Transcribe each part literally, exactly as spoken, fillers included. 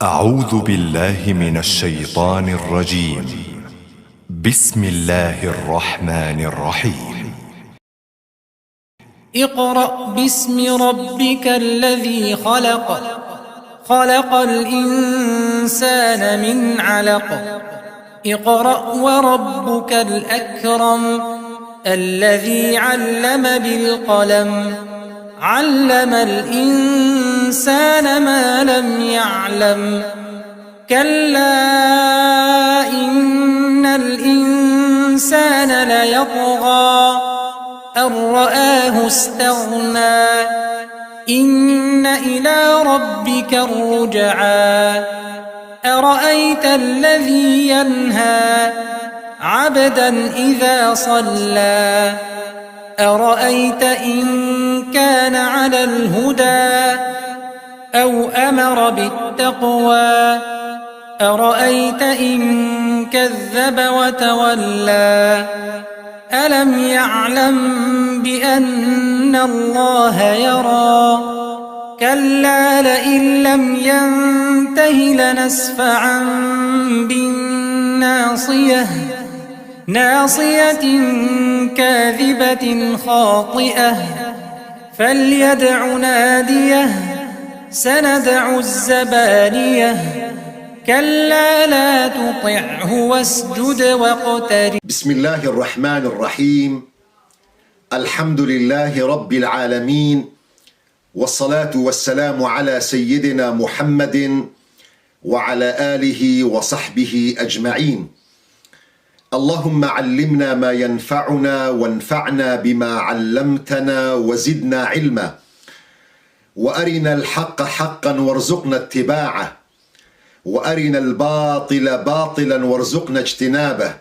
أعوذ بالله من الشيطان الرجيم. بسم الله الرحمن الرحيم. اقرأ باسم ربك الذي خلق. خلق الإنسان من علق. اقرأ وربك الأكرم. الذي علم بالقلم. علم الإنسان ما لم يعلم. كلا إن الإنسان ليطغى. أن رآه استغنى. إن إلى ربك الرجعى. أرأيت الذي ينهى. عبدا إذا صلى. أرأيت إن كان على الهدى. أو أمر بالتقوى. أرأيت إن كذب وتولى. ألم يعلم بأن الله يرى. كلا لئن لم ينته لنسفعا بالناصية. ناصية كاذبة خاطئة. فليدع ناديه. سندع الزبانية. كلا لا تطعه واسجد واقترب. بسم الله الرحمن الرحيم. الحمد لله رب العالمين. والصلاة والسلام على سيدنا محمد وعلى آله وصحبه أجمعين. اللهم علمنا ما ينفعنا وانفعنا بما علمتنا وزدنا علما. وأرنا الحق حقا وارزقنا اتباعه. وأرنا الباطل باطلا وارزقنا اجتنابه.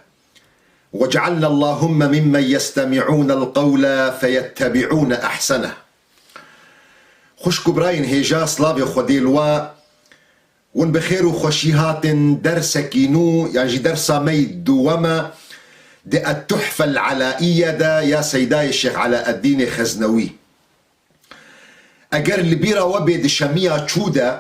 واجعلنا اللهم ممن يستمعون القول فيتبعون أحسنه. Xwişk û birayên hêja, slavê Xwedê li we. Hûn bi xêr û xweşî hatin dersekî nû, yan jî dersa me yî duweme di Et-Tuhfe el-Elaiye de ya Seydayê Şêx Elaeddînê Xeznewî. Eger li bîra we bê, di şemiya çû de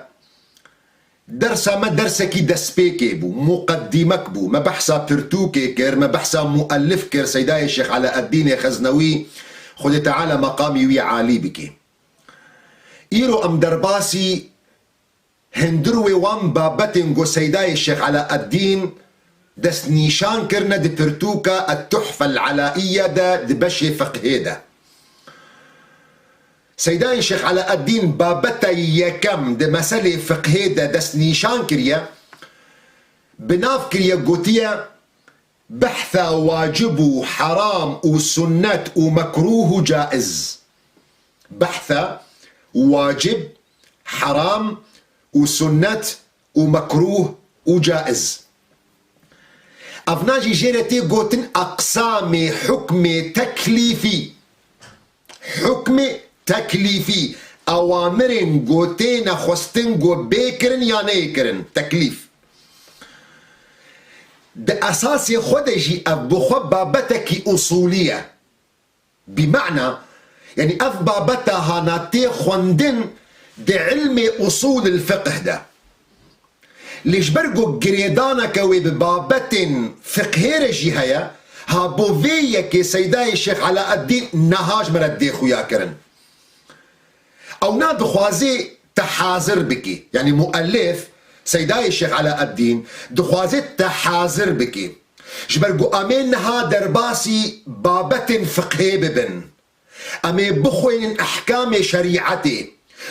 dersa me dersekî destpêkê bû, muqedîmek bû. Me behsa pirtûkê kir, me behsa muellif kir, Seydayê Şêx Elaeddînê Xeznewî, Xwedê Teala meqamî wî alî bike. Îro em derbasî hundir wê wan babetên ku Seydayê Şêx Elaeddîn destnîşan kirine di pirtûka Et-Tuhfe el-Elaiye de, di beşê fiqhê de. Seydayê Şêx Elaeddîn babeta yekem di meselê fiqhê de destnîşan kiriye, bi nav kiriye, gotiye, behsa wacib û heram û sunnet û mekrûh û caiz. Behsa wacib, heram û sunnet û mekrûh û caiz. Evna jî jê re tê gotin eqsamê hukmê teklîfî. Hukmê teklîfî, ewamirên ku têne xwestin ku bê kirin ya neyê kirin, teklîf. Di esasê xwe de jî ev bi xwe babetekî usûlî ye. Bi mana, yanî ev babeta hana tê xwendin di ilmê usûl el-fiqh de. Lê ji ber ku girêdaneke wê bi babetên fiqhê re jî heye, ha bo vê yekê Seydayê Şêx Elaeddîn niha ji me re dê xuya kirin. Ewna dixwazê te hazir bikî. Yanî muellif, Seydayê Şêx Elaeddîn, dixwazê te hazir bikî. Ji ber ku em ê niha derbasî babetên fiqhê bibin. Em ê bixwînin ehkamê şerîetê.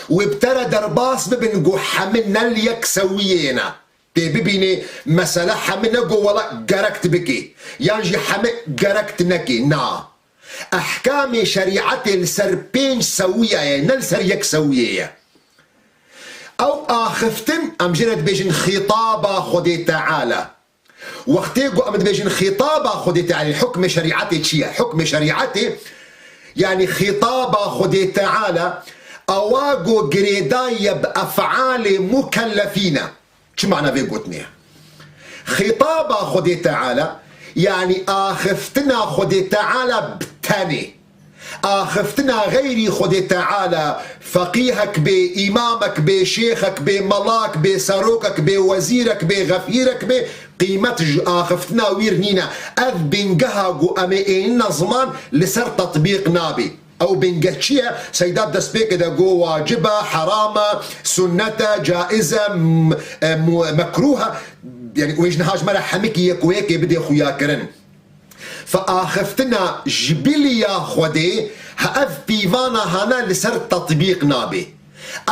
Wê bi te re derbas bibin ku hemî ne li yek sewiyê ne. Tê bibînê mesele hemî ne ku wela gerek tu bikî. Yan jî hemî gerek tu nekî. Na. Ehkamê şerîetê li ser pênc sewiye ye, ne li ser yek sewiyê ye. Ew axiftin, em jê re dibêjin xîtaba Xwedê Teala. Wextê ku em dibêjin xîtaba Xwedê Teala, hukmê şerîetê çi ye? Hukmê şerîetê, yanî xîtaba Xwedê Teala, ewa ku girêdayî ye bi efalê mukellefîn e. Çi mana vê gotinê ye? Xîtaba Xwedê Teala, yanî axiftina Xwedê Teala bi tenê. Axiftina xeyrî Xwedê Teala, feqîhek bê, îmamek bê, şêxek bê, melak bê, serokek bê, wezîrek bê, xefîrek bê, qîmet ji axiftina wî r nîne. Ev bingeha ku em ê ênine ziman li ser tetbîq nabê. Ew binge çi ye? Seyda destpêkê de got wacib e, heram e, sunnet e, caiz e, m-, e, mu-, mekrûh e. Yani wê ji niha ji me re hemikî yek û yekê bidê xuyakirin. Fe axiftina ji biliya Xwedê, ha ev pîvana hana li ser tetbîq nabê.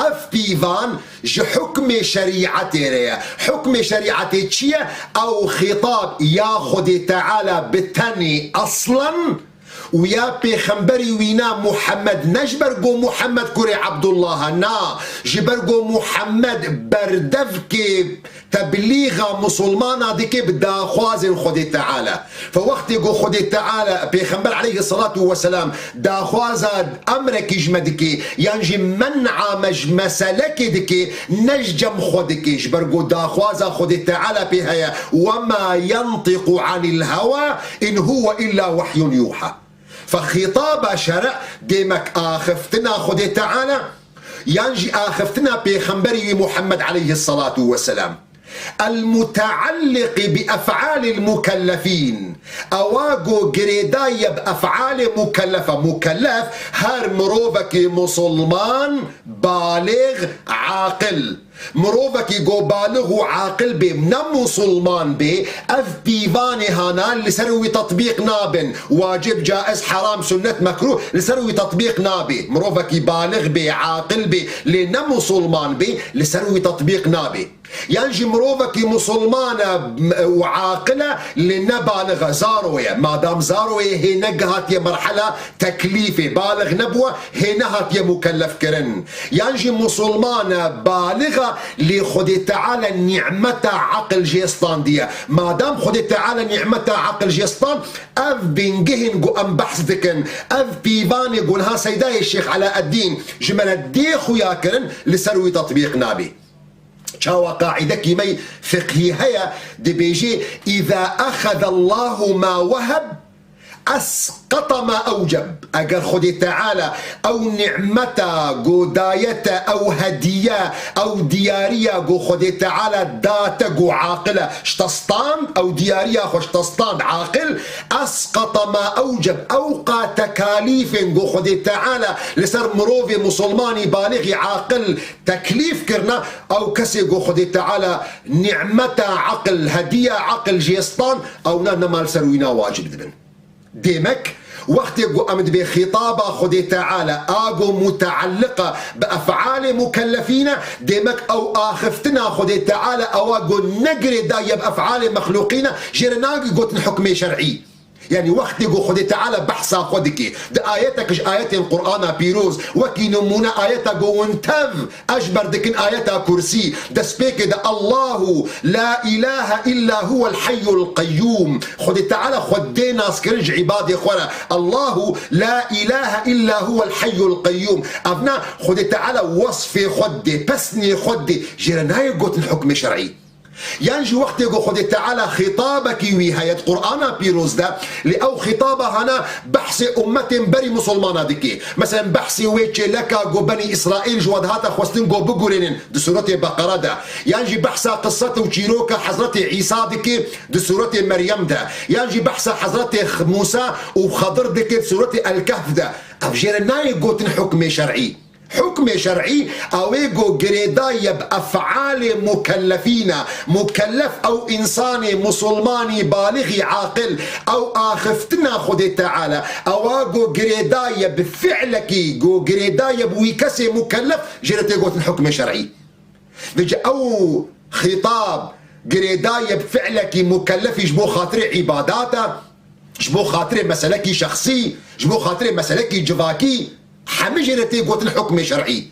Ev pîvan ji hukmê şerîetê re ye. Hukmê şerîetê çi ye? Ew xîtab ya Xwedê Teala bi tenê eslen û ya pêxemberî wî na Muhammed, ne ji ber ku Muhammed kurê Abdullah e, na, ji ber ku Muhammed berdevkê teblîxa musulmana dike bi daxwazên Xwedê Teala. Fe wextê ku Xwedê Teala, Pêxember aleyhisselatu vesselam, daxwaza emrekî ji me dike, yan jî men'a me ji meselekê dike, ne ji cem xwe dike, ji ber ku daxwaza Xwedê Teala pê heye, "Wema yantiqu anil hewa, in huwe illa wehyun yuha." Fe xîtaba şere demek axiftina Xwedê Teala, yan jî axiftina Pêxemberî wî Muhammed aleyhisselatu vesselam. El-mutealliqi bi ef'alil mukellefîn. Ewa ku girêdayî ye bi ef'alê mukellef e. Mukellef her mirovekî musulman, balîg, aqil. Mirovekî ku balîg û aqil bê, ne musulman bê, ev pîvanê hana li ser wî tetbîq nabin. Wacib, caiz, heram, sunnet, mekrûh li ser wî tetbîq nabê. Mirovekî balîg bê, aqil bê, lê ne musulman bê, li ser wî tetbîq nabê. Yan jî mirovekî musulman e, m-, û aqil e, lê ne balix e, zaro ye. Madam zaro ye, hê negihatiye merhela teklîfê, balix nebûwe, hê nehatiye mukellef kirin. Yan jî musulman e, balix e, lê Xwedê Teala nîmeta aqil jê standiye. Madam Xwedê Teala nîmeta aqil jê stand, ev bingehên ku em behs dikin, ev pîvanê ku niha Seydayê Şêx Elaeddîn ji me re dê xuya kirin, li ser wî tetbîq nabê. Çawa qaîdekî me fiqhî heye, dibêje, "Îza exezallahu ma weheb, esqeta ma ewceb." Eger Xwedê Teala ew nîmeta ku daye te, ew hediye, ew diyariya ku Xwedê Teala da te ku aqil e, ji te stand, ew diyariya xwe ji te stand aqil, esqeta ma ewceb, ew qa tekalîfên ku Xwedê Teala li ser mirovê musulmanî balixî aqil teklîf kirine, ew kesê ku Xwedê Teala nîmeta aqil, hediya aqil jê stan, ewna nema li ser wîna wacib dibin. Demek, wextê ku em dibê xîtaba Xwedê Teala a ku mutealliq e bi ef'alê mukellefîn e, demek ew axiftina Xwedê Teala ewa ku ne girêdayî ye bi ef'alê mexlûqîn e, jê re nagî gotin hukmê şer'î. Yani wextê ku Xwedê Teala behsa xwe dike, di ayetek ji ayetên Qur'ana pîroz, wekî nimûne ayeta ku hûn tev eşber dikin, ayeta Kursî, destpêkê de Allahu la ilahe illa huwel hayyul qeyyum. Xwedê Teala xwe dê naskirin ji îbadê xwe re. Allahu la ilahe illa huwel hayyul qeyyum. Evna Xwedê Teala wesfê xwe dê, pesnê xwe dê, jê re nayê gotin hukmê şer'î. Yan jî wextê ku Xwedê Teala xîtabekî wî heye di Qur'ana pîroz de, lê ew xîtaba hana behsê ummetên berî musulmana dike. Meselen behsê wê çêleka ku Benî Îsraîl ji we dihate xwestin ku bigurênin di sûretê Beqere de. Yan jî behsa qisset û çîroka Hezretê Îsa dike di sûretê Meryem de. Yan jî behsa Hezretê X-, Mûsa û Xedir dike di sûretê El-Kehf de. Ev jê re nayê gotin hukmê şer'î. Hukmê şer'î, ew ê ku girêdayî ye bi ef'alê mukellefîn e. Mukellef ew însanê musulmanî balixî aqil, ew axiftina Xwedê Teala, ewa ku girêdayî ye bi fi'lekî, ku girêdayî ye bi wî kesê mukellef, jê re tê gotin hukmê şer'î. Vêce ew xîtab girêdayî ye bi fi'lekî mukellefî ji bo xatirê îbadat e, ji bo xatirê meselekî şexsî, ji bo xatirê meselekî civakî, hemî jê re tê gotin hukmê şer'î.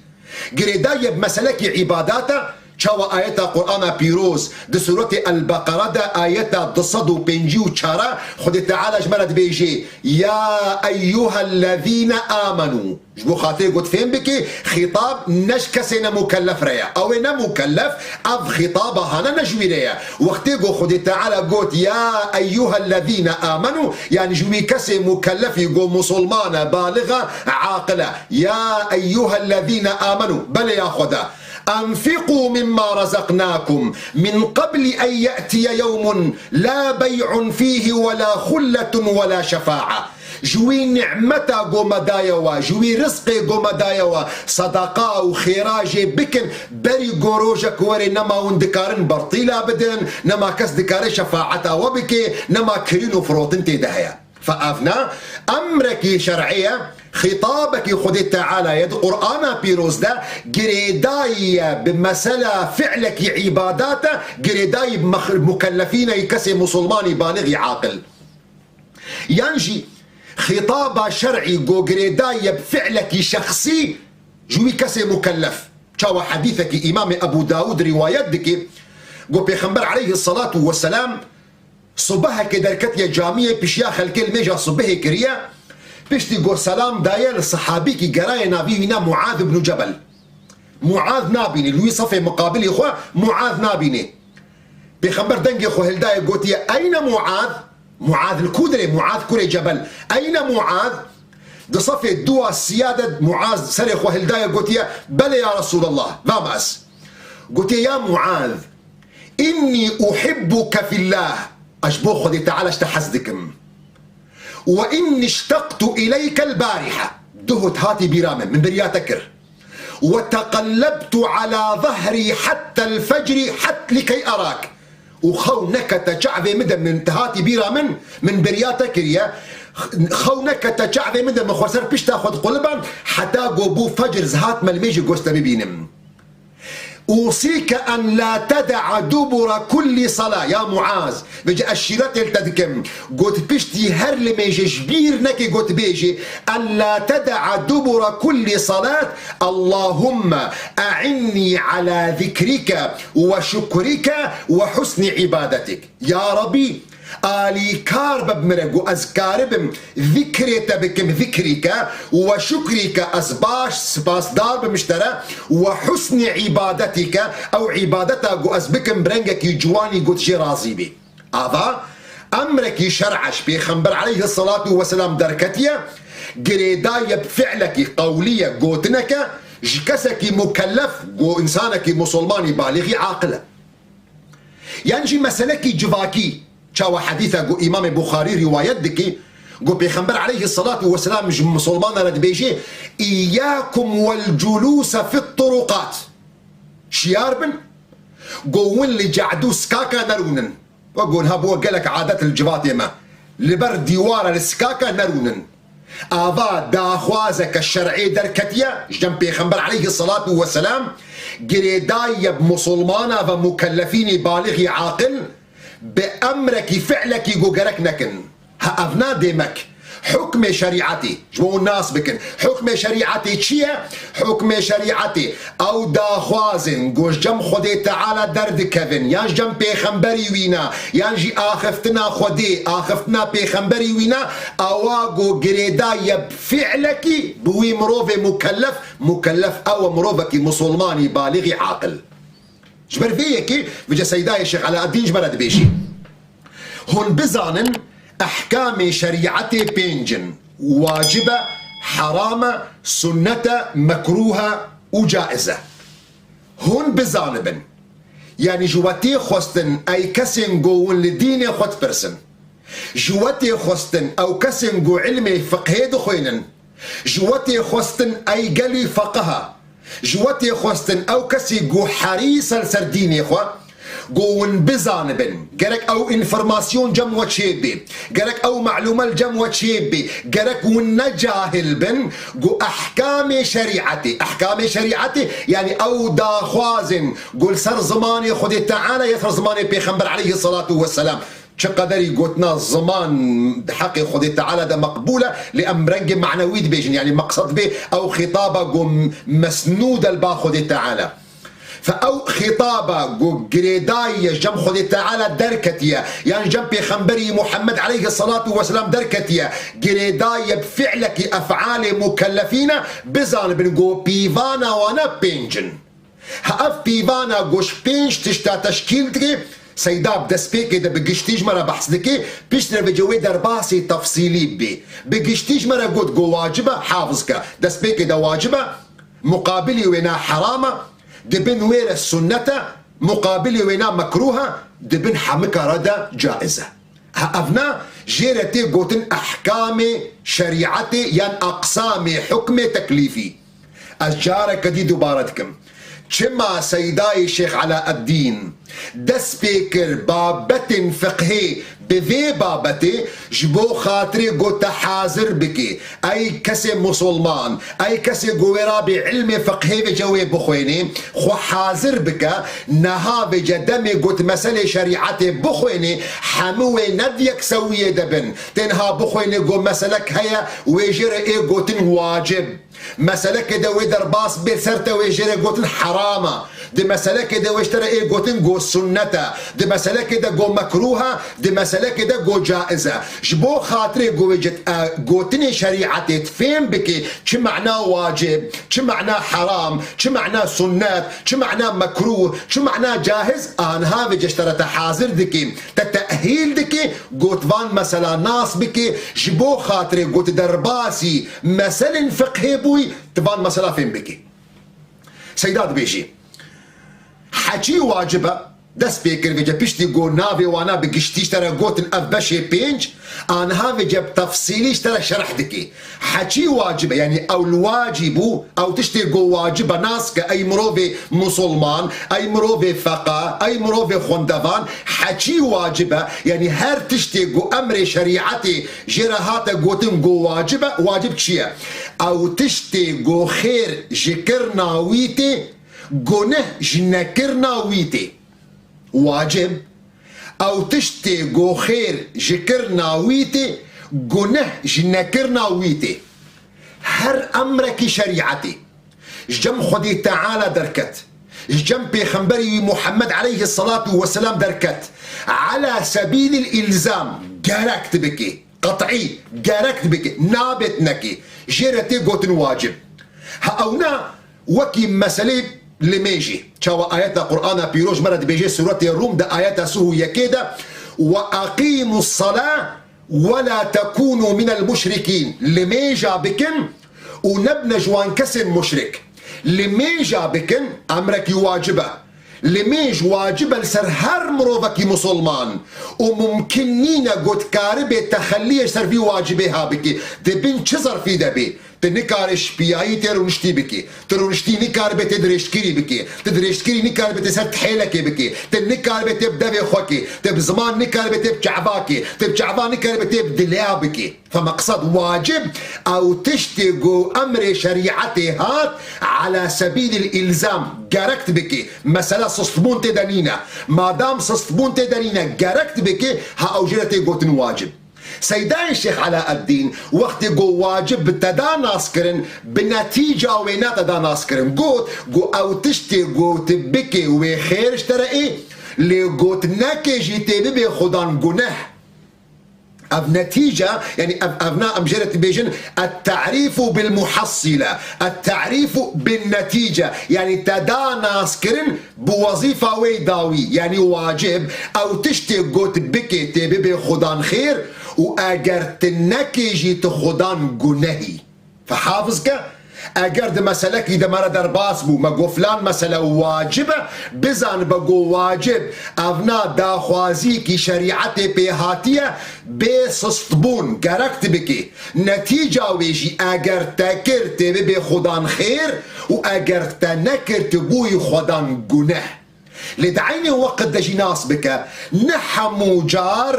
Girêdayî ye bi meselekî îbadat e, Çawa ayeta Qur'ana pîroz di Sûretê El-Beqere de ayeta du sed û pêncî û çar Xwedê Teala ji me re dibêje, "Ya eyyuhellezîne amenû." Ji bo xatirê got fêm bike, xîtab ne ji kesê ne mukellef re ye. Ew ê ne mukellef, ev xîtaba hane ne ji wî re ye. Wextê got Xwedê Teala got, "Ya eyyuhellezîne amenû", yanî ji wî kesê mukellefî got musulman e, balix e, aqil e. "Ya eyyuhellezîne amenû", belê ya Xweda. "Enfiqû mimma razaqnâkum min qabli en ye'tiye yewmun la bey'un fîhi ve la xulletun ve la şefâ'a." Ji wî nimeta ku me daye we, ji wî rizqê ku me daye we, sedeqa û xêra jê bikin, berî ku rojek were nema hûn dikarin bertîla bidin, nema kes dikare şefaeta we bike, nema kirîn û firotin tê de heye. Fe ev ne emrekî şer'î ye, xîtabekî Xwedê Teala ye di Qur'ana pîroz de girêdayî ye bi mesela fi'lekî îbadat e, girêdayî bi mex-, mukellefîneyî kesê musulmanî balixî aqil. Yan jî xîtaba şer'î go girêdayî ye bi fi'lekî şexsî ji wî kesê mukellef. Çawa hedîsekî Îmamê Ebû Dawûd rîwayet dike, go Pêxember aleyhisselatu vesselam Subehekê derketiye camiyê, pişiya xelkê limêja subehê kiriye. Piştî ku selam daye, li sehabîkî geraye navî wî ne Muaz ibn Cebel. Muaz nabîne, li wî sefê miqabilî xwe Muaz nabîne. Pêxember dengê xwe hildaye, gotiye, "Eyne Muaz?" Muaz li ku dirê? Muaz kurê Cebel. "Eyne Muaz?" Di sefê dua siya de Muaz serê xwe hildaye, gotiye, "Belê ya Resulallah, va me ez." Gotiye, "Ya Muaz, innî uhibbuke fillah." Ez ji bo Xwedê Teala ji te hez dikim. "Ve inni işteqtu ileykel bariha." Duhut hatî bîra min, min beriya te kir. "Ve teqellebtu ala zehrî hettel fecrî het likey erak." Û xew nekete çavê min de, min te hatî bîra min, min beriya te kiriye. Xew nekete çavê min de, min xwe ser pişta xwe diquliband, heta ku bû fecr, ez hatime li mêjî goste bibînim. "Usîke en la teda'a dubura kulli sala." Ya Muaz, vêce ez şîretê li te dikim. Got piştî her limêjê ji bîr nekê, got bêjê, "En la teda'a dubura kulli salat, Allahumme e'innî ala zikrike ve şukrike ve husni ibadetik." Ya Rabî, alîkar be bi min re, ku ez karibim zikrê te bikim, zikrîke, û ve şukrîke, ez baş, spasdar bim ji te re, û ve husnî îbadetîke, ew îbadeta ku ez bikim bi rengekî ciwanî, ku tu jê razî bî. Ava emrekî şer'e ji Pêxember aleyhisselatu vesselam derketiye, girêdayî ye bi fi'lekî qewlî ye, gotineke, ji kesekî mukellef, ku însanekî musulmanî balixî aqil e. Yan jî meselekî civakî, çawa hedîse ku Îmamê Buxarî rîwayet dike, ku Pêxember aleyhisselatu vesselam ji misilmana re dibêje, "Îyâkum wel culûse fit turuqat." Şiyar bin, ku win li cehd û sikaka nerûnin. Wek ku niha bû gelek adet li civatê me. Li ber dîwara, li sikaka nerûnin. Ava daxwazeke şer'ê derketiye, ji cem Pêxember aleyhisselatu vesselam, girêdayî ye bi musulmana ve mukellefînî balixî aqil, bi emrekî fi'lekî ku gerek nekin. Ha ev na demek hukmê şerîetê, ji bo nas bikin. Hukmê şerîetê çi ye? Hukmê şerîetê ew daxwazin ku ji cem Xwedê Teala derdikevin, yan ji cem Pêxemberî wî ne, yan jî axiftina Xwedê, axiftina Pêxemberî wî ne, ewa ku girêdayî ye bi fi'lekî bi wî mirovê mukellef, mukellef ew e mirovekî musulmanî balixî aqil. Ji ber vê yekê vêce Seydayê Şêx Eleeddîn ji me re dibêjî, "Hûn bizanin, ehkamê şerîetê pênc in, wacib e, heram e, sunnet e, mekrûh e û caiz e." Hûn bizanibin, yanî ji we tê xwestin ey kesên ku hûn li dînê xwe dipirsin. Ji we tê xwestin ew kesên ku ilmê fiqhê dixwênin. Ji we tê xwestin ey gelî feqih e. Ji we tê xwestin ew kesî ku herîs e li ser dînê xwe, ku hûn bizanibin. Gerek ew înformasyon cem we çêbê. Gerek ew malûme li cem we çêbê. Gerek hûn ne cahil bin, ku ehkamê şerîetê. Ehkamê şerîetê, yanî ew daxwazên ku li ser zimanê Xwedê Teala ya ser zimanê Pêxember aleyhisselatu vesselam. Çi qederî gotina ziman di heqê Xwedê Teala de meqbûl e, lê em rengê manewî dibêjin, yanî meqsed bê ew xîtaba ku mesnûd e li ba Xwedê Teala. Fe ew xîtaba ku girêdayî ye ji cem Xwedê Teala derketiye, yan ji cem Pêxemberî Muhammed aleyhisselatu vesselam derketiye, girêdayî ye bi fi'lekî ef'alê mukellefîn e, bizanibin ku pîvana wane pênc in. Ha ev pîvana ku ji pênc tişta teşkîl dike, Seyda bi destpêkê de bi giştî ji me re behs dike, piştre vêce wê derbasî tefsîlî bibê. Bi giştî ji me re got ku wacib e, hafiz ke, destpêkê de wacib e, muqabilî wê ne heram e, di bin wê re sunnet e, muqabilî wê ne mekrûh e, di bin hemika re de caiz e. Ha, ev ne jê re tê gotin ehkamê şerîetê yan aqsamê hukmê teklîfî. Ez careke dî dubare dikim. Çima Seydayê Şêx Elaeddîn dest pê kir babetên fiqhê bi vê babetê, ji bo xatirê ku te hazir bikê, ey kesê musulman, ey kesê ku wê rabê ilmê fiqhê vêce wê bixwênê, xwe hazir bike, niha vêce demê ku tu meselê şerîetê bixwênê, hemû wê ne di yeksewiyê de bin. Tê niha bixwênê ku meselek heye, wê jê re ê gotin wacib. Meselekê de wê derbas bê, ser te wê jê re gotin heram e. Di meselekê de wê ji te re ê gotin ku sunnet e. Di meselekê de ku mekrûh e. Di meselekê de ku caiz e. Ji bo xatirê ku wê cit, e, gotinê şerîetê tu fêm bikê, çi mena wacib, çi mena heram, çi mena sunnet, çi mena mekrûh, çi mena caiz, aniha vêce ji te re te hazir dikê, te tehîl dikê, ku tu van mesela nas bikê, ji bo xatirê ku tu derbasî meselên fiqhê bûyî, tu van mesela fêm bikî. Seyda dibêjî, heçî wacib e, dest pê kir vêce piştî ku navê wana bi giştî ji te re gotin ev beşê pênc, aniha vêce bi tefsîlî ji te re şerh dikî. Heçî wacib e, yanî ew li wacî bû, ew tiştê ku wacib e, nas ke ey mirovê musulman, ey mirovê feqa, ey mirovê xwendevan, heçî wacib e, yanî her tiştê ku emrê şerîetê jê re hate gotin ku wacib e, wacib çi ye? Ew tiştê ku xêr ji kirina wî tê, guneh ji nekirina wî tê. Wacib, ew tiştê ku xêr ji kirina wî tê, guneh ji nekirina wî tê. Her emrekî şerîetê ji cem Xwedê Teala derket, ji cem Pêxemberî wî Muhammed aleyhisselatu vesselam derket, ala sebîlil îlzam, gerek tu bikê, qet'î, gerek tu bikê, nabêt nekê, jê re tê gotin wacib. Ha ewna wekî meselê limêjê. Çawa ayeta Qur'ana Pîroz me re dibêje, Sûretê Rûm de ayeta sih û yekê de, "Ve eqîmus salâ ve la tekûnû minel muşrikîn." Limêja bikin û nebine ji wan kesên muşrik. Limêja bikin, emrekî wacib e. Limêj wacib e li ser her mirovekî musulman û mumkin nîne ku tu karibê texeliyê ji ser vî wacibê ha bikî. Di bin çi zerfî de bê? Tu nikarê ji piyayî tê rûniştî bikî. Tu rûniştî nikaribê tê dirêjkirî bikî. Tu dirêjkirî nikaribê tê ser tihêlekê bikî. Tu nikaribê tê bi devê xwe kî. Tu bi ziman nikaribê tê bi çava kî. Tu bi çava nikaribê tê bi dilê bikî. Fe meqsed wacib ew tiştê ku emrê şerîetê hat, ala sebîlil îlzam, gerek tu bikî. Mesela sistbûn tê de nîne. Madam sistbûn tê de nîne, gerek tu bikî, ha ew jê re tê gotin wacib. Seydayê Şêx Elaeddîn wextê ku wacib bi te da nas kirin, bi netîca wê ne te da nas kirin. Got ku ew tiştê ku tu bikê wê xêr ji te re ê, lê got nekê jî tê bibê xudan guneh. Ev netîce, yanî ev, ev na em jê re dibêjin, et-te'rîfu bil muhassile, et-te'rîfu bin netîce, yanî te da naskirin bi wezîfa wê dawî, yanî wacib, ew tiştê got bikê tê bibê xudan xêr û eger tu nekê jî tu xudan gunehî. Fe hafiz ke, eger di meselekî de me re derbas bû, me got filan mesele wacib e, bizanibe got wacib, ev na daxwazîkî şerîetê pê hatiye, bê sistbûn, gerek tu bikî. Netîca wê jî eger te kir, tê bibê xudan xêr û eger te nekir, tu bûyî xudan guneh. Lê di eynê weqt de jî nas bike, ne hemû car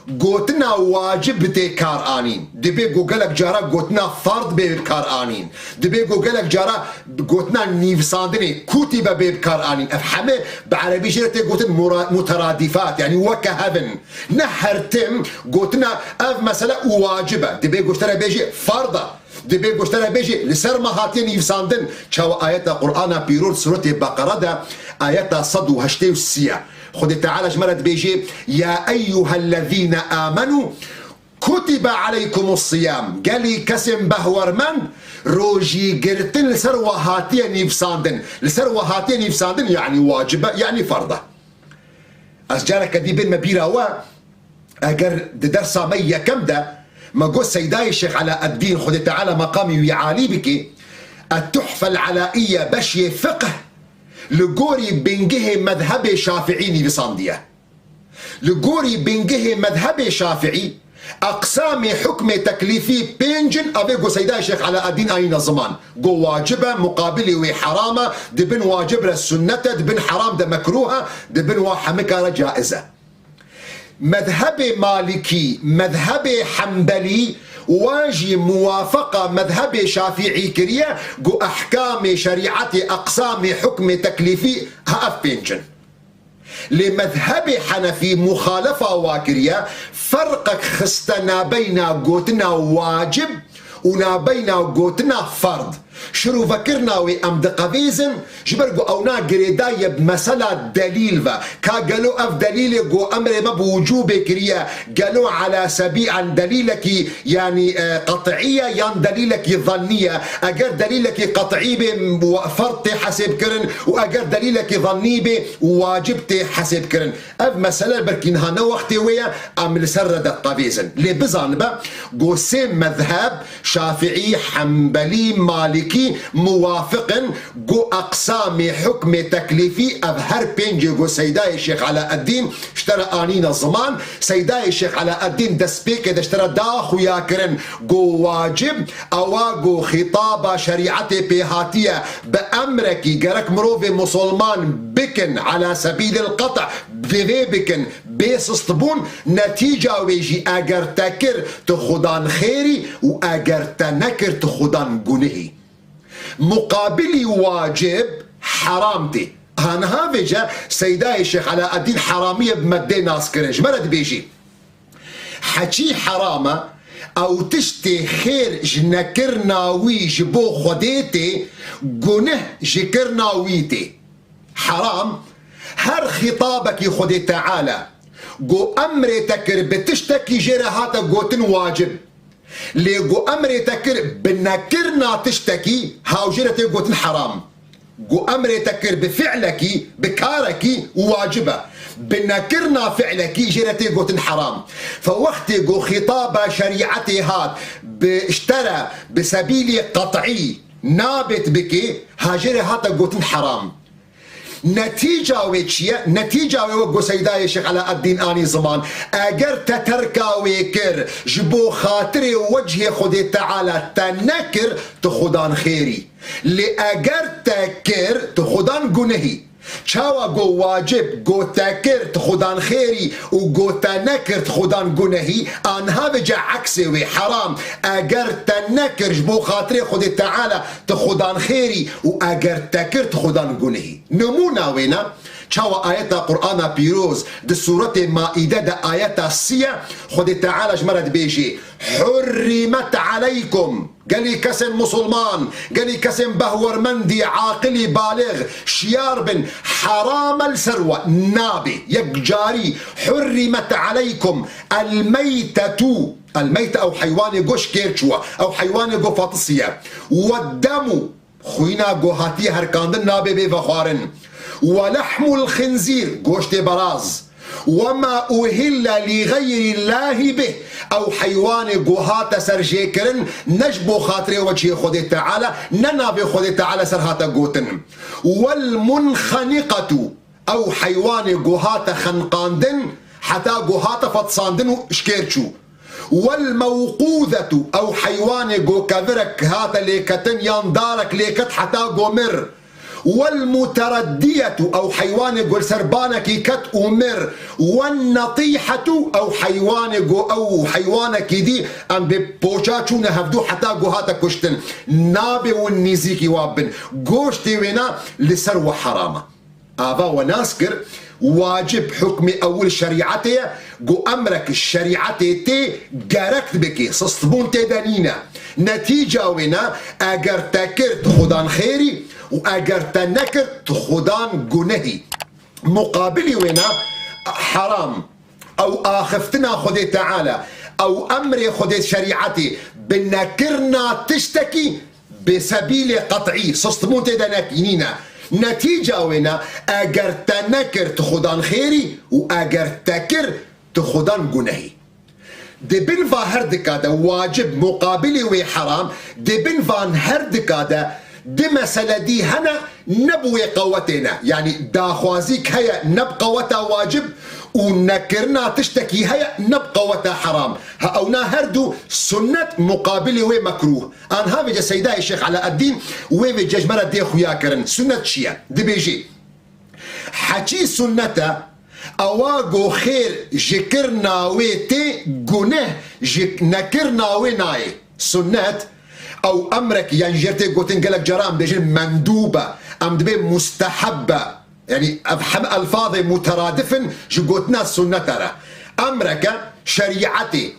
gotina wacib bi tê kar anîn. Dibê ku gelek cara gotina fard bê bi kar anîn. Dibê ku gelek cara gotina nivîsandinê, kutîbe, bê bi kar anîn. Ev heme bi erebî jê re tê gotin mura-, muteradîfat, yanî weke hev in. Ne her tim gotina ev mesele wacib e. Dibê ku ji te re bêjê fard e. Dibê ku ji te re bêjê, li ser me hatiye nivîsandin. Çawa ayeta Qur'ana Pîroz, Sûretê Beqere de, Ayeta sed û heştê û sê. Xwedê Teala ji me re dibêje, "Ya eyyuhellezîne amenû kutibe aleykumus siyam." Gelî kesên behwermend, rojî girtin li ser we hatiye nivîsandin. Li ser we hatiye nivîsandin, yanî wacib e, yanî ferz e. Ez careke dî bênime bîra we, eger di dersa me yekem de me got Seydayê Şêx Elaeddîn, Xwedê Teala meqamî wî alî bike, Et-Tuhfe el-Elaiye beşê fiqh li gorî bingehê mezhebê Şafiî nivîsandiye. Li gorî bingehê mezhebê Şafiî, eqsamê hukmê teklîfî pênc in, ev ê got Seydayê Şêx Elaeddîn anîne ziman. Got wacib e, muqabilê wê heram e, di bin wacib re sunnet e, di bin heram de mekruh e, di bin wa hemika re caiz e. Mezhebê Malikî, mezhebê Hembelî, wan jî muwafeqa mezhebê Şafiî kiriye, got ehkamê şerîetê, eqsamê hukmê teklîfî ha ev pênc in. Lê mezhebê Henefî muxalefa wa kiriye, ferqek xiste nabeyna gotina wacib û nabeyna gotina ferd. Şirûvekirina wê em diqevêzin, ji ber ku ewna girêdaye bi mesela delîl ve. Ka gelo ev delîlê ku emrê me bi wicûbê kiriye, gelo ala sebî-, an delîlekî, yanî, e, qet'î ye yan delîlekî zannî ye? Eger delîlekî qet'î bê, ferd tê hesêbkirin û eger delîlekî zannî bê, wacib tê hesêbkirin. Ev mesele belkî niha ne wextê wê ye, em li ser re diqevêzin. Lê bizanibe, ku sê mezheb, Şafiî, Hembelî, Malikî, muwafiq in, ku eqsamê hukmê teklîfî, ev her pêncê ku Seydayê Şêx Elaeddîn ji te re anîne ziman, Seydayê Şêx Elaeddîn destpêkê de ji te re da xuyakirin, ku wacib, ewa ku xîtaba şerîetê pê hatiye, bi emrekî gerek mirovê musulman bikin, ala sebîlil qet', divê bikin, bê sistbûn, netîca wê jî eger te kir, tu xudan xêrî û eger te nekir, tu xudan gunihî. Muqabilî wacib heram tê. Ha niha vêce Seydayê Şêx Elaeddîn heramiye bi meddê nas kirin. Ji me re dibêjî, heçî heram e, ew tiştê xêr ji nekirina wî ji bo Xwedê tê, guneh ji kirina wî tê. Heram, her xîtabekî Xwedê Teala ku emrê te kir bi tiştekî jê re hate gotin wacib. Lê ku emrê te kir bi nekirina tiştekî, ha jê re tê gotin heram. Ku emrê te kir bi fi'lekî, bi karekî, wacib e. Bi nekirina fi'lekî jê re tê gotin heram. Fe wextê ku xîtaba şerîetê hat bi, ji te re bi sebîlî qet'î nabêt bikê, ha jê re hate gotin heram. Netîca wê çi ye? Netîca wê wek ku Seydayê Şêx Elaeddîn anî ziman, eger te terka wê kir, ji bo xatirê wechê Xwedê Teala te nekir, tu xudan xêrî. Lê eger te kir, tu xudan gunehî. Çawa go wacib, go te kir, tu xudan xêrî û go te nekir, tu xudan gunehî, anha vêce eksê wê heram. Eger te nekir, ji bo xatirê Xwedê Teala, tu xudan xêrî û eger te kir, tu xudan gunehî. Nimûna wê ne, çawa ayeta Qur'ana pîroz di sûretê Maîde de ayeta sî ye, Xwedê Teala ji me re dibêjê, "Hurrimet aleykum." Gelî kesên musulman, gelî kesên behwermendî, aqilî, balîx, şiyar bin, heram e li ser we, nabê. Yekcarî, "Hurrimet aleykum el-meytetu." El-meyte ew heywanê go şikêr çûye, ew heywanê go fatisiye. "Weddemu." Xwîna ku hatiye herkandin nabe bê vexwarin. "Ve lehmul xinzîr", goştê beraz. "Ve ma uhille li xeyrillahî bih", ew heywanê ku hate serjêkirin, ne ji bo xatirê wechiyê Xwedê Teala, ne navê Xwedê Teala ser hate gotin. "Wel munxeniqetu", ew heywanê ku hate xenqandin, heta ku hate fetsandin û şikêr çû. "Wel mewqûzetu", ew heywanê ku kevirek hate lêketin yan darek lêket heta ku mir. "Wel mutereddiyetu", ew heywanê ku li ser banekî ket û mir. "Wen netîhetu", ew heywanê ku ew heywanekî dî em bi poça çûne hevdû heta ku hate kuştin. Nabê win nîzîkî wa bin. Goştê wêna li ser we heram e. Ava we nas kir, wacib hukmê ewil şerîetê ye, ku emrek şerîetê tê gerek dibikê, sistbûn tê de nîne. Netîca wê ne, eger te kir tu xudan xêrî û eger te nekir tu xudan gunehî. Muqabilî wê ne, heram ew axiftina Xwedê Teala, ew emrê Xwedê şerîetê bi nekirina tiştekî bi sebîlê qet'î, sistbûn tê de nekî, nîne. Netîca wê ne, eger te nekir tu xudan xêrî û eger te kir tu xudan gunehî. Di bin va her dika de wacib muqabilê wê heram, di bin van her dika de di mesele dî hene ne bi wê qewetê ne. Yanî daxwazîk heye ne bi qeweta wacib û nekirina tiştekî heye ne bi qeweta heram. Ha ewna her du sunnet muqabilê wê mekrûh. Anha vêce Seydayê Şêx Eleeddîn wê vêce ji me re dê xuya kirin. Sunnet çi ye? Dibêjî, heçî sunnet e, ewa go xêr ji kirina wê tê, guneh ji nekirina wê nayê. Sunnet, ew emrek, yan jêr tê gotin gelek cara em bêjin mendûb e, em dibê musteheb e. Yanî ev hem elfazê muteradif in ji gotina sunnete re. Emreke şerîetê.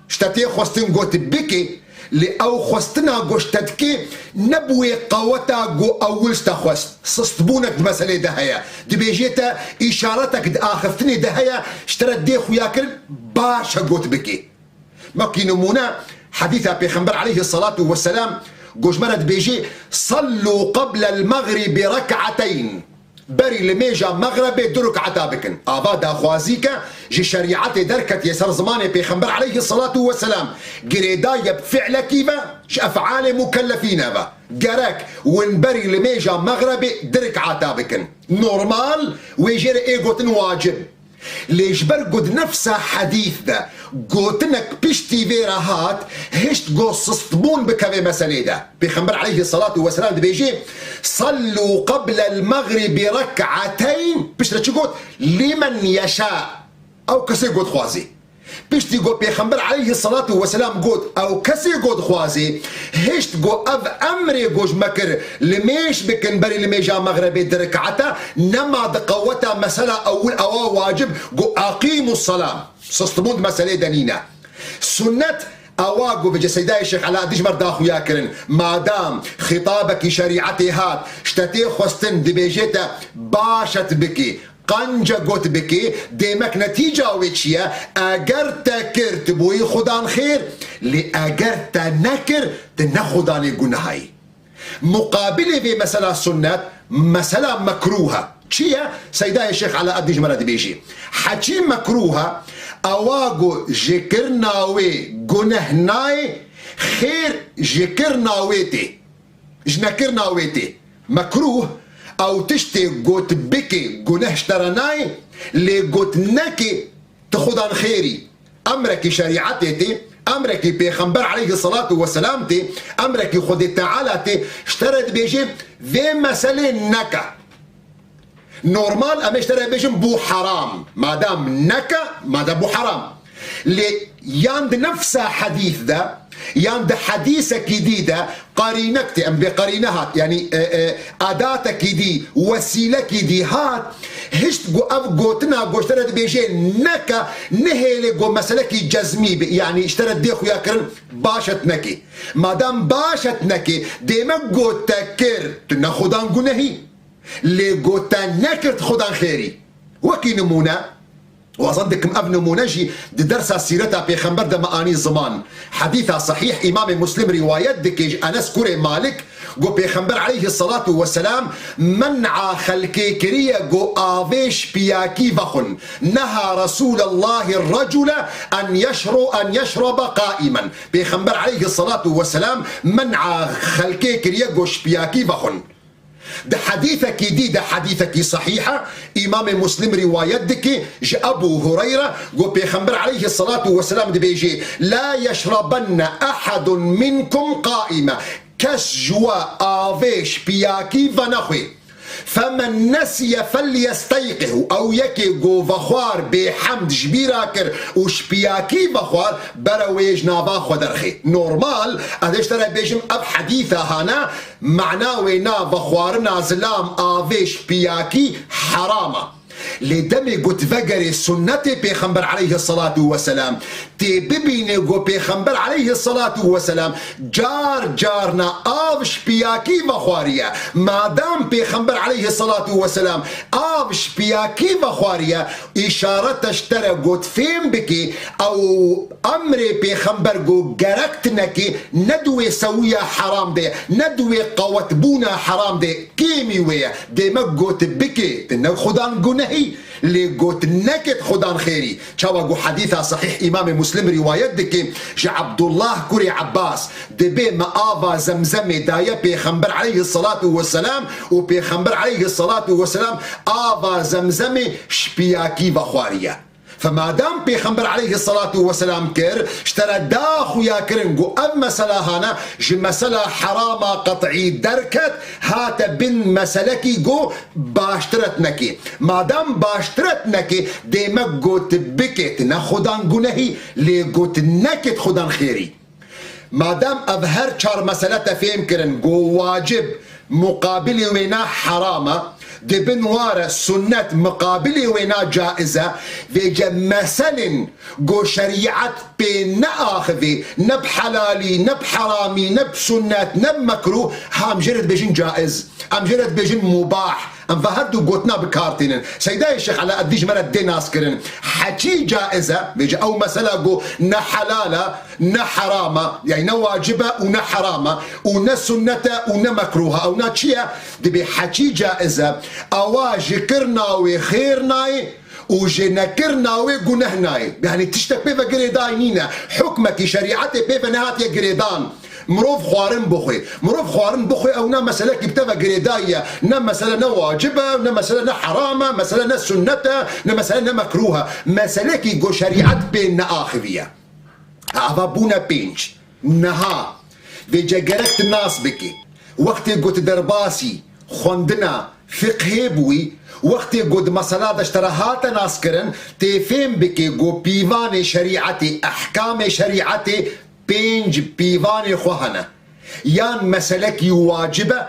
Ji te tê xwestin got bikê, lê ew xwestina go ji te dikê ne bi wê qeweta go ewil ji te xwest. Sistbûnek di meselê de heye. Dibêjê te îşaretek di axiftinê de heye, ji te re dê xuya kirin, baş e got bikê. Wekî nimûne, hedîsa Pêxember aleyhisselatu vesselam go ji me re dibêjê, "Sallu qebla l-mexribi rek'ateyn." Berî limêja mexrebê du rik'eta bikin. Ava daxwazîk e ji şerîetê derketiye ser zimanê Pêxember aleyhisselatu vesselam. Girêdaye bi fi'lekî ve, ji ef'alê mukellefîne ve. Gerek win berî limêja mexrebê du rik'eta bikin. Normal, wê jê re ê gotin wacib. Lê ji ber ku di nefsa hedîs de gotinek piştî vê re hat, hişt go sistbûn bike vê meselê de. Pêxember aleyhisselatu vesselam dibêjê, "Sallu qebla l-mexribi rek'ateyn." Piştre çi got? "Limen yeşâ." Ew kesê got dixwazê. Piştî go Pêxember aleyhisselatu vesselam got, "Ew kesê got dixwazê," hişt go ev emrê go ji me kir, "Limêj bikin berî limêja mexrebê di rik'eta," nema di qeweta mesela ewil ewa wacib go, "Eqîmus selam." Sistbûn di meselê de nîne. Sunnet ewa go vêce Seydayê Şêx Eleeddîn ji me re daxuya kirin. Madam xîtabekî şerîetê hat, ji te tê xwestin, dibêjê te, "Baş e tu bikî." Qanca got bikê, dêmek netîca wê çi ye? Eger te kir, tu bûyî xudan xêr, lê eger te nekir, tu ne xudanê gunehayî. Muqabilê vê mesela sunnet, mesela mekrûh e. Çi ye? Seydayê Şêx Eleeddîn ji me re dibêjî. Heçî mekrûh e, ewa ku ji kirina wê guneh nayê, xêr ji kirina wê tê. Ji nekirina wê tê. Mekrûh, ew tiştê got bikê, guneh ji te re nayê, lê got nekê, tu xudan xêrî. Emrekî şerîetê tê, emrekî Pêxember aleyhisselatu vesselam tê, emrekî Xwedê Teala tê, ji te re dibêjê, vê meselê neke. Normal, em ê ji te re bêjin bû heram. Madam neke, madem bû heram. Lê yan di nefsa hedîs de, yan di hedîsekî dî de, qarînek tê, em bê qarîne hat, yanî, e, e, adatekî dî, wesîlekî dî hat, hişt ku ev gotina go ji te re dibêjê neke, nihêlê go meselekî cezmî be, yanî ji te re dê xuya kirin, baş e tu nekê. Madam baş e tu nekê, dêmek go te kir, tu ne xudan gunehî. Lê go te nekir tu xudan xêrî. Wekî nimûne, wazan dikim ev nimûne jî di dersa sîreta Pêxember de me anî ziman. Hedîsa sehîh Îmamê Muslim rîwayet dike ji Enes kurê Malik, go Pêxember aleyhisselatu vesselam men'a xelkê kiriye go avê ji piyakî vexwin. Neha Resûlullahî recule en yeşru-, en yeşraba qaimen. Pêxember aleyhisselatu vesselam men'a xelkê kiriye go ji piyakî vexwin. Di hedîsekî dî de, hedîsekî sehîh e, Îmamê Muslim rîwayet dike ji Ebû Hureyre, got Pêxember aleyhisselatu vesselam dibêjê, "La yeşrabenne ehedun minkum qaîme." Kes ji we avê ji piyakî venexwê. "Femen nesiye felyesteyqih." Ew yekê go vexwar bêhemd ji bîra kir û ji piyakî vexwar, bere wê ji nava xwe derxê. Normal, ez ê ji te re bêjim, ev hedîsa hane, Mana wê na vexwarina zilam avê ji piyakî heram e. Lê demê got vegerê sunnetê Pêxember aleyhisselatu vesselam, Tê bibînê ku Pêxember aleyhisselatu vesselam car carna av ji piyakî vexwariye. Madam Pêxember aleyhisselatu vesselam av ji piyakî vexwariye, îşarete ji te re got fêm bikê, ew emrê Pêxember got gerek tu nekê, ne di wê sewiya heram de, ne di wê qewetbûna heram de, kêmî wê ye. Dê me got bikê, tu ne xudan gunehî. Lê got nekit xudan xêrî. Çawa ku hedîsa sehîh Îmamê Muslim rîwayet dike ji Abdullah kurê Abbas, dibê me ava Zemzemê daye Pêxember aleyhisselatu vesselam û Pêxember aleyhisselatu vesselam ava Zemzemê ji piyakî vexwariye. Fe madam Pêxember aleyhisselatu vesselam kir, ji te re da xuya kirin ku ev mesela hane ji mesela herama qet'î derket, hate bin meselekî ku baştir et nekê. Madam baştir et nekê, dê me got bikê, tu ne xudan gunehî, lê got nekit xudan xêrî. Madam ev her çar mesele te fêm kirin, ku wacib muqabilê wê ne heram e, di bin wa re sunnet muqabilê wê ne caiz e, vêce meselên ku şerîet pê neaxivê, ne bi helalî, ne bi heramî, ne bi sunnet, ne bi mekruh, ha em jê re dibêjin caiz. Em jê re dibêjin mubah. Em ve her du gotina bi kar tînin. Seydayê Şêx Elaeddîn ji me re dê nas kirin. Heçî caiz e. Vêce ew mesela ku ne helal e, ne heram e, yani ne wacib e û ne heram e û ne sunnet e û ne mekruh e. Ew na çi ye? Dibê heçî caiz e. Ewa ji kirina wê xêr nayê û ji nekirina wê guneh nayê. Yani tiştek pê ve girêdayî nîne. Hukmekî şerîetê pê ve nehatiye girêdan. Mirov xwarin bixwe. Mirov xwarin bixwe, ew ne meselekî bi te ve girêdayî ye. Ne mesele ne wacib e, ne mesele ne heram e, mesele ne sunnet e, ne mesele ne mekruh e. Meselekî ku şerîet pê neaxiviye. Ava bûne pênc. Niha vêce gerek tu nas bikî. Wextê ku tu derbasî xwendina fiqhê bûyî, wextê ku di mesela de ji te re hate naskirin, tê fêm bikê ku pîvanê şerîetê, ehkamê şerîetê pênc pîvanê xwe hene. Yan meselekî wacib e,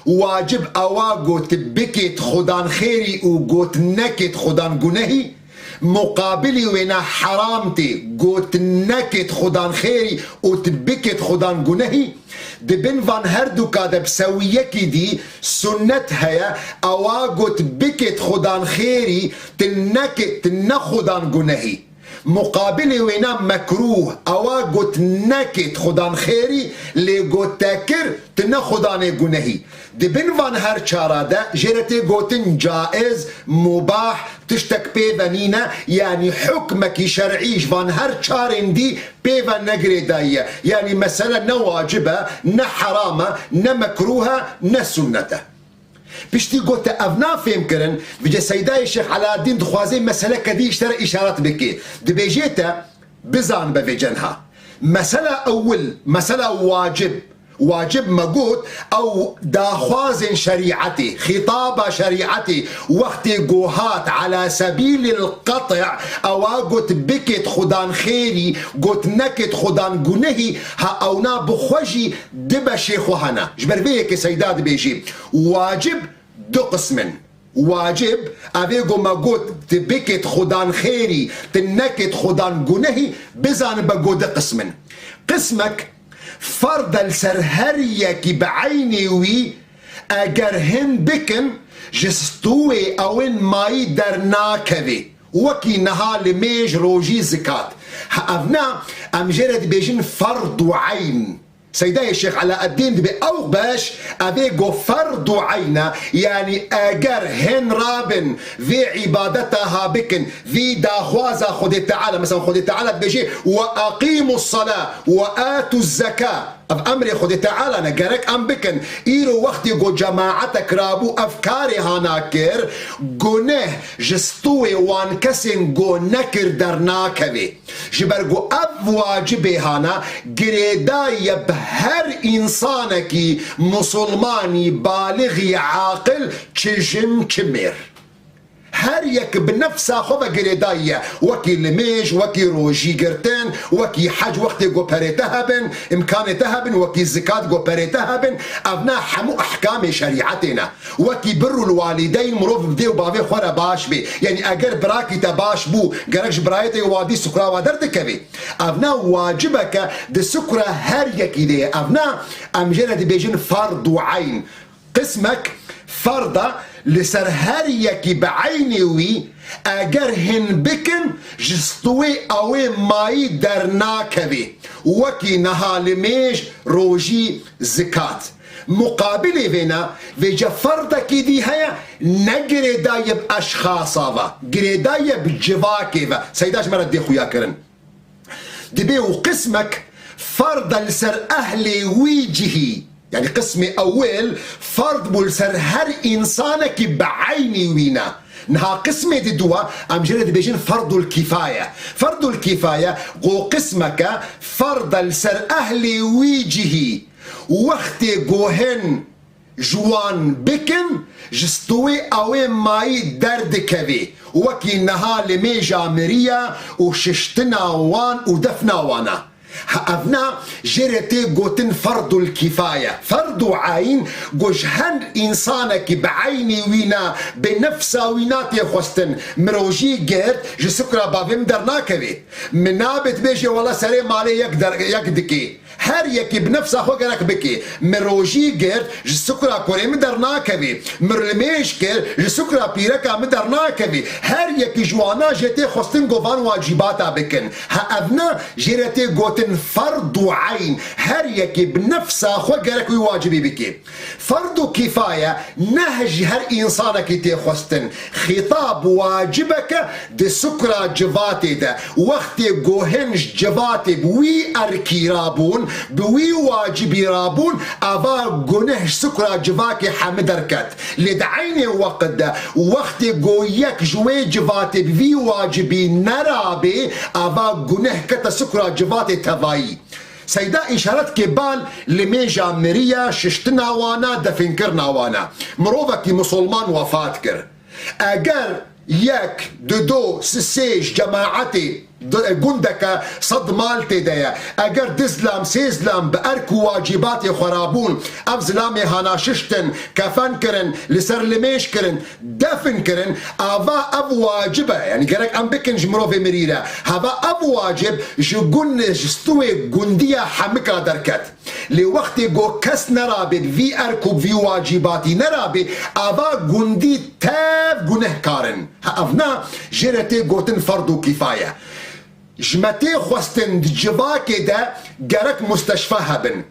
wacib ewa got bikêt xudan xêrî û got nekêt xudan gunehî, muqabilî wêna heram tê, got nekêt xudan xêrî û tu bikêt xudan gunehî. Di bin van her duka de bi sewiyekî dî sunnet heye, ewa got bikêt xudan xêrî, tu nekêt, tu ne xudan gunehî. Muqabilê wêna mekrûh, ewa got nekêt xudan xêrî, lê got te kir, tu ne xudanê gunehî. Di bin van her çara de jê re tê gotin caiz, mubah, tiştek pê ve nîne, yanî hukmekî şer'î ji van her çarên dî pê ve negirêdayî ye. Yanî mesele ne wacib e, ne heram e, ne mekrûh e, ne sunnet e. Piştî ku te ev na fêm kirin, vêce Seydayê Şêx Elaeddîn dixwaze meseleke dî ji te re îşaret bike. Dibêjê te, bizan be vêce niha. Mesela ewil, mesela wacib. Wacib me got, ew daxwazên şerîetê, xîtaba şerîetê, wextê ku hat ala sebîlil qet'i, ewa got bikêt xudan xêrî, got nekêt xudan gunehî, ha ewna bi xwe jî di beşê xwe hene. Ji ber vê yekê Seyda dibêjî, wacib du qism in. Wacib, evê ku me got, tu bikêt xudan xêrî, tu nekêt xudan gunehî, bizanibe ku du qism in. Qismek ferd e li ser her yekî bi eynê wî, eger hin bikin, ji stûyê ewên mayî dernakevê. Wekî niha limêj, rojî, zikat. Ha, ev na, em jê re dibêjin ferdu eyn. Seydayê Şêx Elaeddîn dibê ew beş, evê ku ferdu eyn e, yanî eger hin rabin vê îbadeta ha bikin, vî daxwaza Xwedê Teala, mesela Xwedê Teala dibêjê, "Ve eqîmus sala ve atuz zeka." Ev emrê Xwedê Teala ne, gerek em bikin. Îro wextê ku cemaete kirabû ev karê hana kir, guneh ji stûyê wan kesên ku nekir dernakevê. Ji ber ku ev wacibê hana girêdayî ye bi her însanekî musulmanî balixî aqil, çi jin çi mêr. her yek bi nefsa xwe ve girêdayî ye. Wekî limêj, wekî rojî girtin, wekî hec wextê ku perê te hebin, îmkanê te hebin, wekî zikat ku perê te hebin. Evna hemû ehkamê şerîetê ne. Wekî birrul walideyn, mirov bi dê û bavê xwe re baş bê. Yanî eger birakî te baş bû, gerek ji birayê te wadî sukra ve derdikevê. Evna wacibeke di sukra her yekî de ye. Evna em jê re dibêjin ferdu eyn. Qismek ferd e li ser her yekî bi eynê wî, eger hin bikin, ji stûyê ew ê mayî dernakevê. Wekî niha limêj, rojî, zikat. Muqabilê vêna, vêce ferdekî dî heye, ne girêdayî bi eşxasa ve, girêdayî bi civakê ve. Seyda ji me re dê xuya kirin. Dibê û qismek ferd e li ser ehlê wî cihî. Yanî qismê ewil ferd bû li ser her însanekî bi eynî wî ne. Niha qismê di dua em jê re dibêjin ferdul kîfaye. Ferdul kîfaye go qismeke ferd e li ser ehlê wî cihî. Wextê go hin ji wan bikin, ji stûyê ew ê mayî derdikevê, wekî niha limêja miriya û şiştina wan û defna wan e. Ha, evna jê re tê gotin ferdul kîfaye. Ferdu eyn, go ji her însanekî bi eynî wî ne, bi nefsa wî na tê xwestin. Min rojî girt, ji sukra bavê min dernakevê. Min nabe tu bêjê wela serê malê yek der-, yek dikê. Her yekî bi nefsa xwe gerek bike. Min rojî girt, ji sukra kurê min dernakevê. Min limêj kir, ji sukra pîreka min dernakevê. Her yekî ji wana jê tê xwestin go van wacîbata bikin. Ha, evna jê re tê gotin ferdu eyn. Her yekî bi nefsa xwe gerek wî wacibî bike. Ferdu kîfaye ne ji her însanekî tê xwestin. Xîtab wacibeke di sukra civatê de. Wextê go hin ji civatê bi wî erkî rabûn, bi wî wacibî rabûn, ava guneh ji sukra civakê hemi derket. Lê di eynê weqt de, wextê go yek ji wê civatê bi vî wacibî nerabê, ava guneh kete sukra civatê tevayî. Seyda îşaret ke bal limêja miriya, şiştina wana, definkirina wana. Mirovekî musulman wefat kir. Eger yek, du, du, si, sê ji cemaetê di-, gundeke sed mal tê de ye. Eger du zilam, sê zilam bi erk û wacîbatê xwe rabûn, ev zilamê hana şiştin, kefen kirin, li ser limêj kirin, defin kirin, ava ev wacib e. Yanî gerek em bikin ji mirovê mirî re. Hava ev wacib ji gun-, ji stûyê gundiya hemika derket. Lê wextê go kes nerabê, bi vî erk û bi vî wacîbatî nerabê, ava gundî tev gunehkar in. Ha, evna jê re tê gotin ferdû kîfaye. Ji me tê xwestin di civakê de gerek musteşfa hebin.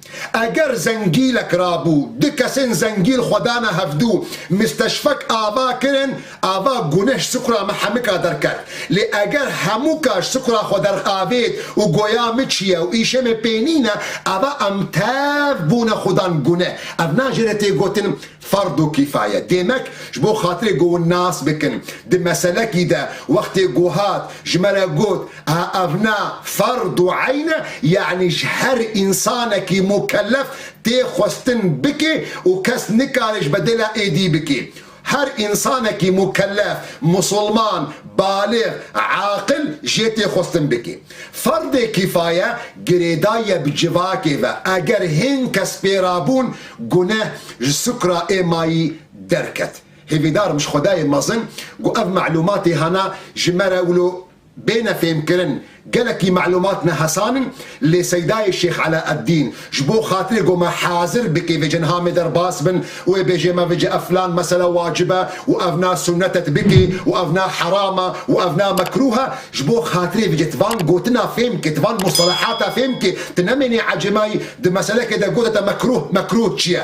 Eger zengîlek rabû, du kesên zengîl xwe dane hevdû, musteşfek ava kirin, ava guneh ji sukra me hemika derket. Lê eger hemûka ji sukra xwe deravêt û goya min çi ye û îşê min pê nîne, ava em tev bûne xudan guneh. Evna jê re tê gotin ferdû kîfaye. Dêmek ji bo xatirê go hûn nas bikin. Di meselekî de wextê go hat ji me re got, ha, evna ferdû eyn e, yanî ji her însanekî mukellef tê xwestin bike û kes nikare ji bedela êdî bike. Her însanekî mukellef, musulman, balix, aqil jê tê xwestin bike. Ferdê kîfaye girêdayî ye bi civakê ve. Eger hin kes pê rabûn, guneh ji sukra ê mayî derket. Hêvîdar im ji Xwedayê mezin ku ev melûmatê hana ji me re wilo bêne fêmkirin. Gelekî melûmat ne hesan in, lê Seydayê Şêx Eleeddîn ji bo xatirê go me hazir bike vê cenha me derbas bin û ê bêjê me vêce ev filan mesele wacib e û ev na sunnet e tu bikê û ev na heram e û ev na mekrûh e, ji bo xatirê vêce tu van gotina fêm ke, tu van mustalahata fêm ke, tu nemênî ecêmayî di meselekê de gote te mekrûh, mekrûh çi ye?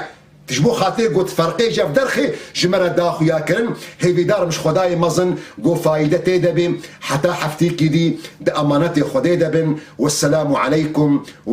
Ji bo xatirê got ferqê ji ev derxê ji me re da xuya kirin. Hêvîdar im ji Xwedayê mezin go fayde tê de bê. Heta heftîkî dî di emanetê Xwedê de bin. Wesselamu aleykum.